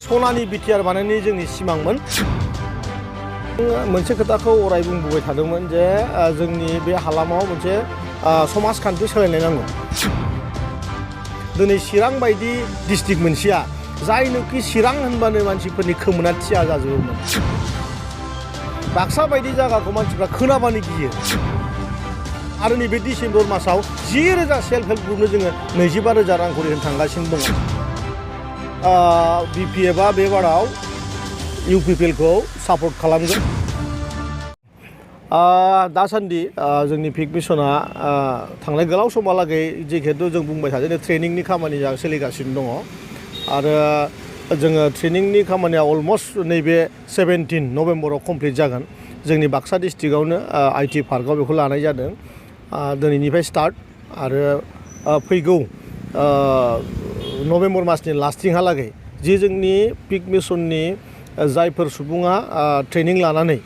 सनानि बिटिआर बानायनायनि जोंनि सिमांमोन मोनसे खोथाखौ अराय बुंबोबाय थादोंमोन जे जोंनि बे हालामाव मोनसे समाजखान्थि सोलायनाय नांगौ। दिनै चिरां बायदि डिस्ट्रिक्ट मोनसेया जायनोखि चिरां होनबानो मानसिफोरनि खोमोना थिया जाजोबोमोन। बाक्सा बायदि जायगाखौ मानसिफ्रा खोनाबानो गियो। आरो नैबे डिसेम्बर मासाव 10,000 सेल्फ हेल्प ग्रुपनो जोङो 25,000 रां खरि होनो थांगासिनो दङ। बिपिएफआ बे बाराव इउपिपिएलखौ सापर्ट खालामगोन। दासान्दि जोंनि पिक मिशना थांनाय गोलाव समहालागै जिहेतु जों बुंबाय थादों ट्रेनिंनि खामानि सोलिगासिनो दङ आरो जोङो ट्रेनिंनि खामानिया अलमस्ट नैबे 17 नभेम्बराव कमप्लिट जागोन। जोंनि बाक्सा डिस्ट्रिक्टआवनो आइटि पार्कआव बेखौ लानाय जादों। दिनैनिफ्राय स्टार्ट आरो फैगौ नभेम्बर मासनि लास्टिंहालागै जि जोंनि पिक मिशननि जायफोर सुबुङा ट्रेनिं लानानै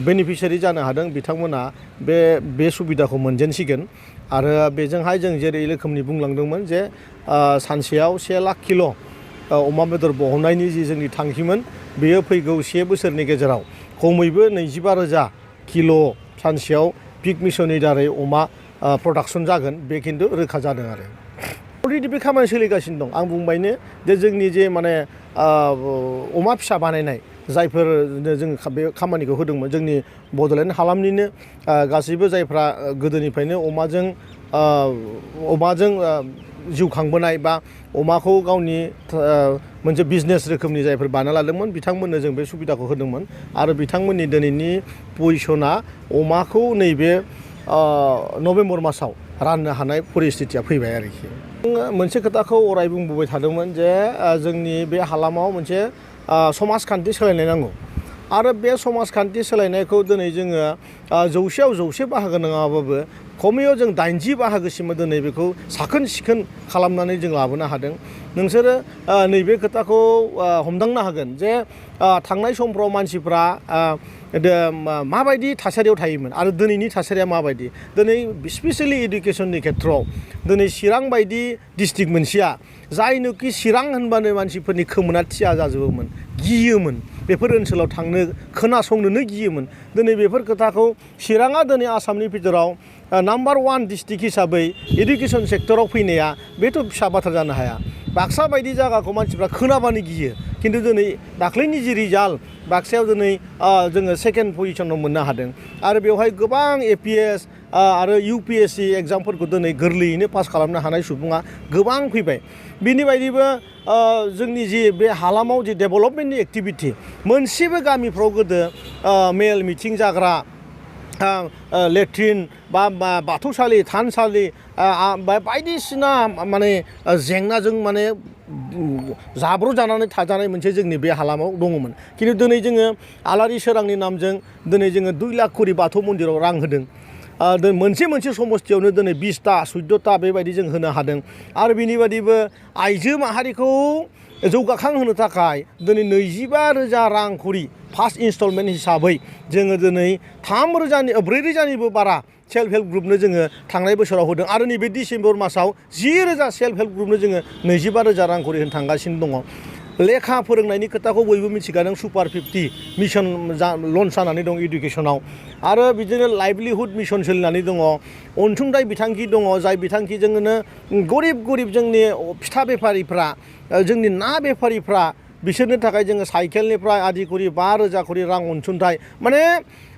बेनिफिसियारि जानो हादों बिथांमोना बे सुबिदाखौ मोनजेनसिगोन। आरो बेजोंहाय जों जेरै रोखोमनि बुंलांदोंमोन जे सानसेयाव 1 लाख किल' अमा बेदर बहननायनि जि जोंनि थांखिमोन बेयो फैगौ 1 बोसोरनि गेजेराव खमैबो 25,000 किल' सानसेयाव पिक मिशननि दारै अमा प्रडाक्सन जागोन बे खिन्थु रोखा जादों आरो अलरेडि बे खामानि सोलिगासिनो दं। आं बुंबायनो जे जोंनि जे माने अमा फिसा बानायनाय जायफोर जों बे खामानिखौ होदोंमोन जोंनि बड'लेण्ड हालामनिनो गासैबो जायफ्रा गोदोनिफ्रायनो अमाजों जिउ खांबोनाय बा अमाखौ गावनि मोनसे बिजनेस रोखोमनि जायफोर बानायना लादोंमोन बिथांमोननो जों बे सुबिदाखौ होदोंमोन आरो बिथांमोननि दिनैनि पजिशना अमाखौ नैबे नभेम्बर मासाव राननो हानाय परिस्थितिया फैबाय आरोखि। मोनसे खोथाखौ अराय बुंबोबाय थादोंमोन जे जोंनि बे हालामाव मोनसे समाजखान्थि सोलायनाय नांगौ आरो बे समाजखान्थि सोलायनायखौ दिनै जोङो 100आव 100 बाहागो नङाबाबो खमैयाव जों 80 बाहागोसिम दिनै बेखौ साखोन सिखोन खालामनानै जों लाबोनो हादों। नोंसोरो नैबे खोथाखौ हमदांनो हागोन जे थांनाय समफ्राव मानसिफ्रा माबायदि थासारियाव थायोमोन आरो दिनैनि थासारिया माबायदि। दिनै स्पेसियेलि इडुकेसननि खेथ्रआव दिनै चिरां बायदि डिस्ट्रिक्ट मोनसेया जायनोखि चिरां होनबानो मानसिफोरनि खोमोना थिया जाजोबोमोन, गियोमोन। बेफोर ओनसोलाव थांनो खोनासंनोनो गियोमोन। दिनै बेफोर खोथाखौ चिराङा दिनै आसामनि बिथोराव नाम्बार 1 डिस्ट्रिक्ट हिसाबै इडुकेसन सेक्टराव फैनाया बेथ' फिसा बाथ्रा जानो हाया। बाक्सा बायदि जायगाखौ मानसिफ्रा खोनाबानो गियो खिन्थु दिनै दाख्लैनि जि रिजाल्ट बाक्सायाव दिनै जोङो 2nd पजिशनाव मोननो हादों आरो बेवहाय गोबां APS आरो UPSC एग्जामफोरखौ दिनै गोरलैयैनो पास खालामनो हानाय सुबुङा गोबां फैबाय। बिनि बायदिबो जोंनि जि बे हालामाव जि डेभेलपमेन्टनि एक्टिभिटि मोनसेबो गामिफ्राव गोदो मेल मिटिं जाग्रा लेट्रिन बा बाथौसालि थानसालि बायदिसिना माने जेंनाजों माने जाब्र' जानानै थाजानाय मोनसे जोंनि बे हालामाव दङमोन। खिन्थु दिनै जोङो आलारि सोरांनि नामजों दिनै जोङो 2 लाख खरि बाथौ मन्दिराव रां होदों। मोनसे समस्थियावनो दिनै 20टा 14टा बेबायदि जों होनो हादों आरो बिनि बादिबो आइजो माहारिखौ जौगाखांहोनो थाखाय दिनै 25,000 रां खरि फार्स्ट इनस्टलमेन्ट हिसाबै जोङो दिनै 4,000निबो बारा सेल्फ हेल्प ग्रुपनो जोङो थांनाय बोसोराव होदों आरो नैबे डिसेम्बर मासाव 10,000 सेल्फ हेल्प ग्रुपनो जोङो 25,000 रां खरि होनो थांगासिनो दङ। लेखा फोरोंनायनि खोथाखौ बयबो मिथिखादों। सुपार 50 मिशन लन्च जानानै दं इडुकेसनाव आरो बिदिनो लाइभलिहुड मिशन सोलिनानै दङ। अनसुंथाइ बिथांखि दङ जाय बिथांखिजोंनो गरिब जोंनि फिथा बेफारिफ्रा जोंनि ना बेफारिफ्रा बिसोरनि थाखाय जोङो साइकेलनिफ्राय आदि करि 5,000 खरि रां अनसुंथाइ माने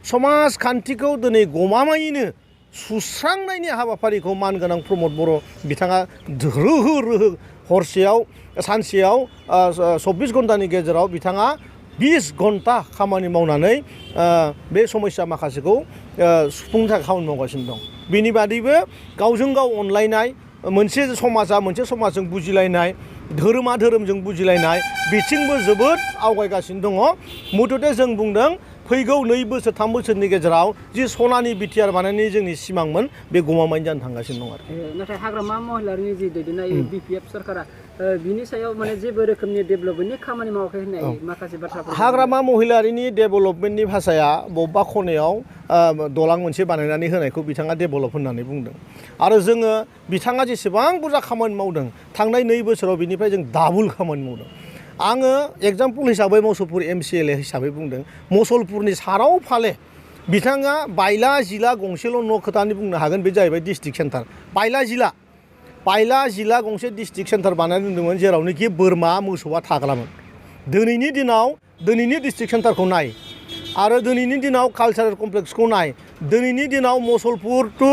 समाजखान्थिखौ दिनै गमामायैनो सुस्रांनायनि हाबाफारिखौ मानगोनां प्रमद बर' बिथाङा रोहो हरसेयाव सानसेयाव 24 घन्टानि गेजेराव बिथाङा 20 घन्टा खामानि मावनानै बे समस्या माखासेखौ सुफुंनो थाखाय खामानि मावगासिनो दं। बेनि बादैबो गावजों गाव अनलायनाय मोनसे समाजजों बुजिलायनाय धोरोमा धोरोमजों बुजिलायनाय बिथिंबो जोबोद आवगायगासिनो दङ। मुथते जों बुंदों फैगौ 2 बोसोर 3 बोसोरनि गेजेराव जि सनानि बिटिआर बानायनायनि जोंनि सिमांमोन बे गमामायैनो जानो थांगासिनो दं आरो। नाथाय हाग्रामा महिलारिनि जि दैदेननाय बिपिएफ सरकारा बिनि सायाव माने जेबो रोखोमनि डेभेलपमेन्टनि खामानि मावाखै होननाय माखासे बाथ्राफोर। हाग्रामा महिलारिनि डेभेलपमेन्टनि भाषाया बबेबा खनायाव दलां मोनसे बानायनानै होनायखौ बिथाङा डेभेलप होननानै बुंदों आरो जोङो बिथाङा जेसेबां बुरजा खामानि मावदों थांनाय 2 बोसोराव बिनिफ्राय जों डाबल खामानि मावदों आङो एग्जाम्पल हिसाबै मुसलपुर MCLA हिसाबै बुंदों मुसलपुरनि साराव फाले बिथाङा बायला जिला गंसेल' न' खोथानि बुंनो हागोन बे जाहैबाय डिस्ट्रिक्ट सेन्टार बायला जिला गंसे डिस्ट्रिक्ट सेन्टार बानायना दोन्दोंमोन जेरावनोखि बोरमा मोसौआ थाग्रामोन दिनैनि दिनाव दिनैनि डिस्ट्रिक्ट सेन्टारखौ नाय आरो दिनैनि दिनाव कालचारेल कमप्लेक्सखौ नाय दिनैनि दिनाव मुसलपुर टु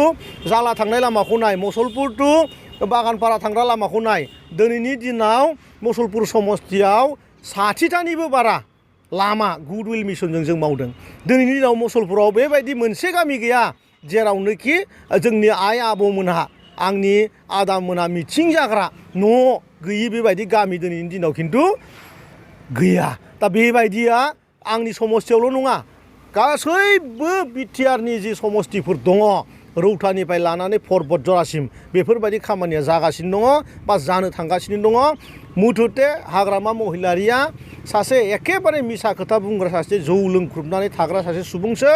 जाला थांनाय लामाखौ नाय मुसलपुर टु बागानपारा थांग्रा लामाखौ नाय दिनैनि दिनाव मुसलपुर समस्तियाव 60थानिबो बारा लामा गुडविल मिशनजों जों मावदों दिनैनि दिनाव मुसलपुराव बेबायदि मोनसे गामि गैया जेरावनोखि जोंनि आइ आबौमोनहा आंनि आदामोना मिथिं जाग्रा न' गैयि बेबायदि गामि दिनैनि दिनाव खिन्थु गैया दा बेबायदिया आंनि समस्तियावल' नङा गासैबो बिटिआरनि जि समस्तिफोर दङ रौतानिफ्राय लानानै पर्बत जरासिम बेफोरबायदि खामानिया जागासिनो दङ बा जानो थांगासिनो दङ मुथुते हाग्रामा महिलारिया सासे एखेबारे मिसा खोथा बुंग्रा सासे जौ लोंख्रुबनानै थाग्रा सासे सुबुंसो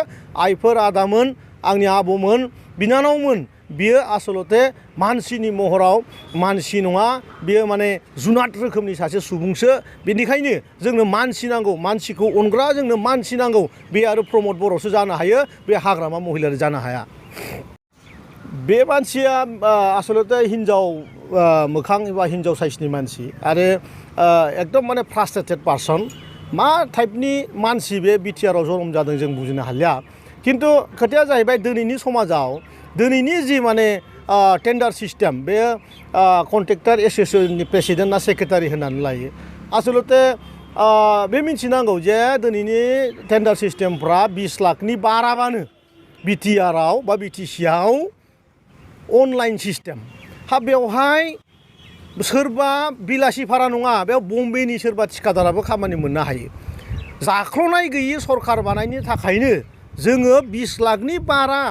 आइफोर आदामोन आंनि आबौमोन बिनानावमोन बियो आसलते मानसिनि महराव मानसि नङा बियो माने जुनाद रोखोमनि सासे सुबुंसो बेनिखायनो जोंनो मानसि नांगौ मानसिखौ अनग्रा जोंनो मानसि नांगौ बे आरो प्रमद बर'सो जानो हायो बे हाग्रामा महिलारि जानो हाया बे मानसिया आसलते हिन्जाव मोखां एबा हिन्जाव साइसनि मानसि आरो एकदम माने फ्रास्ट्रेटेड पार्सन मा टाइपनि मानसि बे बिटिआराव जन्म जादों जों बुजिनो हालिया खिन्थु खोथाया जाहैबाय दिनैनि समाजाव दिनैनि जि माने टेन्डार सिस्टेम बे कन्ट्रेक्टर एस'सिएसननि प्रेसिडेन्ट ना सेक्रेटारि होननानै लायो आसलते बे मिथिनांगौ जे दिनैनि टेन्डार सिस्टेमफ्रा 20 लाखनि बाराबानो बिटिआराव बा बिटिसिआव अनलाइन सिस्टेम बेवहाय सोरबा बिलासि भारा नङा बेयाव बम्बेनि सोरबा थिखादाराबो खामानि मोननो हायो जाख्ल'नाय गैयि सरखार बानायनो थाखायनो जोङो 20 लाखनि बारा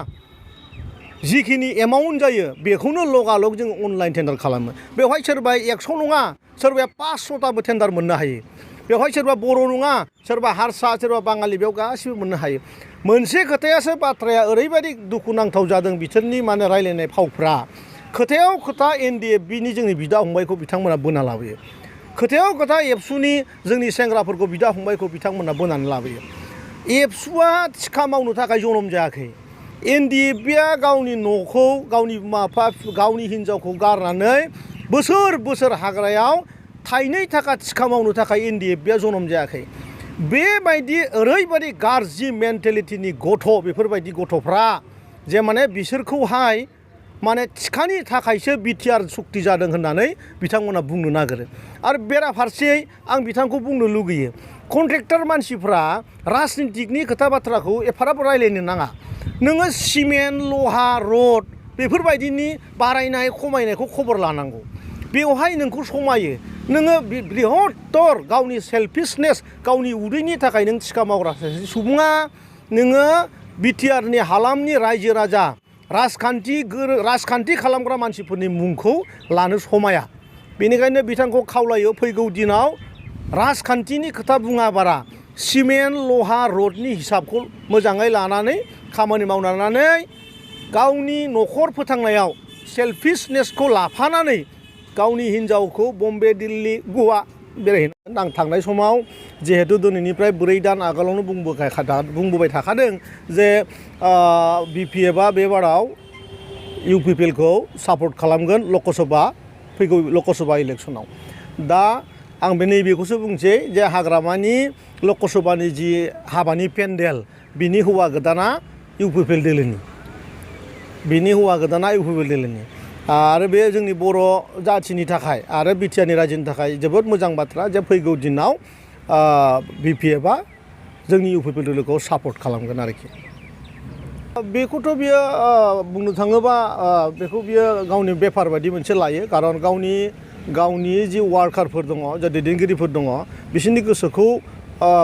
जिखिनि एमाउन्ट जायो बेखौनो लगालग जों अनलाइन टेन्डार खालामो बेवहाय सोरबा 100 नङा सोरबाया 500टाबो टेन्डार मोननो हायो बेवहाय सोरबा बर' नङा सोरबा हारसा सोरबा बाङालि बेयाव गासिबो मोननो हायो मोनसे खोथायासो बाथ्राया ओरैबायदि दुखुनांथाव जादों बिसोरनि माने रायलायनाय फावफ्रा खोथायाव खोथा NDFBनि जोंनि बिदा फंबायखौ बिथांमोना बोना लाबोयो खोथायाव खोथा एबसुनि जोंनि सेंग्राफोरखौ बिदा फंबायखौ बिथांमोना बोनानै लाबोयो एबसुआ थिखा मावनो थाखाय जन्म जायाखै NDFBआ गावनि न'खौ गावनि बिमा बिफा गावनि हिन्जावखौ गारनानै बोसोर बोसोर हाग्रायाव थाइनै थाखा थिखा मावनो थाखाय NDFBआ जन्म जायाखै बेबायदि ओरैबायदि गाज्रि मेन्टेलिटिनि गथ' बेफोरबायदि गथ'फ्रा जे माने बिसोरखौहाय माने थिखानि थाखायसो बिटिआर सुक्ति जादों होननानै बिथांमोना बुंनो नागिरो आरो बेराफारसेयै आं बिथांखौ बुंनो लुगैयो कन्ट्रेक्टर मानसिफ्रा राजनितिकनि खोथा बाथ्राखौ एफाराब रायलायनो नाङा नोङो सिमेन्ट लहा रड बेफोरबायदिनि बारायनाय खमायनायखौ खबर लानांगौ बेवहाय नोंखौ समायो नोङो बृहत्तर गावनि सेल्फिशनेस गावनि उदैनि थाखाय नों थिखा मावग्रा सासे सुबुङा नोङो बिटिआरनि हालामनि रायजो राजा राजखान्थि खालामग्रा मानसिफोरनि मुंखौ लानो समाया बेनिखायनो बिथांखौ खावलायो फैगौ दिनाव राजखान्थिनि खोथा बुङा बारा सिमेन्ट लहा रडनि हिसाबखौ मोजाङै लानानै खामानि मावनानै गावनि न'खर फोथांनायाव सेल्फिशनेसखौ लाफानानै गावनि हिन्जावखौ बम्बे दिल्ली गवा बेरायहैनो आं थांनाय समाव जिहेतु दिनैनिफ्राय 4 दान आगोलावनो बुंबोबाय थाखादों जे BPFआ बे बाराव UPPLखौ सापर्ट खालामगोन फैगौ लकसभा इलेक्सनाव दा आं बे नैबेखौसो बुंसै जे हाग्रामानि लकसभानि जि हाबानि पेन्डेल बिनि हौवा गोदाना UPPL दोलोनि आरो बे जोंनि बर' जाथिनि थाखाय आरो बिटिआरनि रायजोनि थाखाय जोबोद मोजां बाथ्रा जे फैगौ दिनाव BPFआ जोंनि UPPL दोलोखौ सापर्ट खालामगोन आरोखि बेखौथ' बियो बुंनो थाङोबा बेखौ बियो गावनि बेफार बायदि मोनसे लायो खारन गावनि जि वार्कारफोर दङ जा दैदेनगिरिफोर दङ बिसोरनि गोसोखौ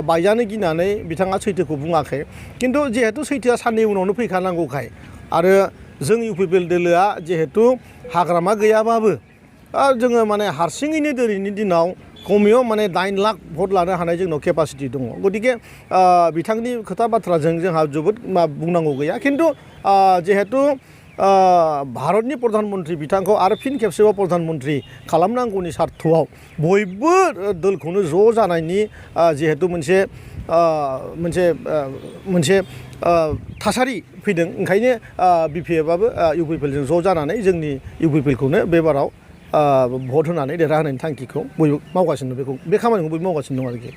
बायजानो गिनानै बिथाङा सैथोखौ बुङाखै खिन्थु जिहेतु सैथोआ साननै उनावनो फैखानांगौखाय आरो जों UPPL दोलोआ जिहेतु हाग्रामा गैयाबाबो जोङो माने हारसिङैनो दिनैनि दिनाव खमैयाव माने 9 लाख भट लानो हानाय जोंनाव केपासिटि दङ गतिके बिथांनि खोथा बाथ्राजों जोंहा जोबोद बुंनांगौ गैया खिन्थु जिहेतु भारतनि प्रधान मन्त्रि बिथांखौ आरो फिन खेबसेबाव प्रधान मन्त्रि खालामनांगौनि सार्थआव बयबो दलखौनो ज' जानायनि जिहेतु मोनसे थासारि फैदों ओंखायनो बिपिएफआबो इउपिपिएलजों ज' जानानै जोंनि इउपिपिएलखौनो बेबाराव भट होनानै देरहाहोनायनि थांखिखौ बयबो मावगासिनो बेखौ बे खामानिखौ बयबो मावगासिनो दं आरोखि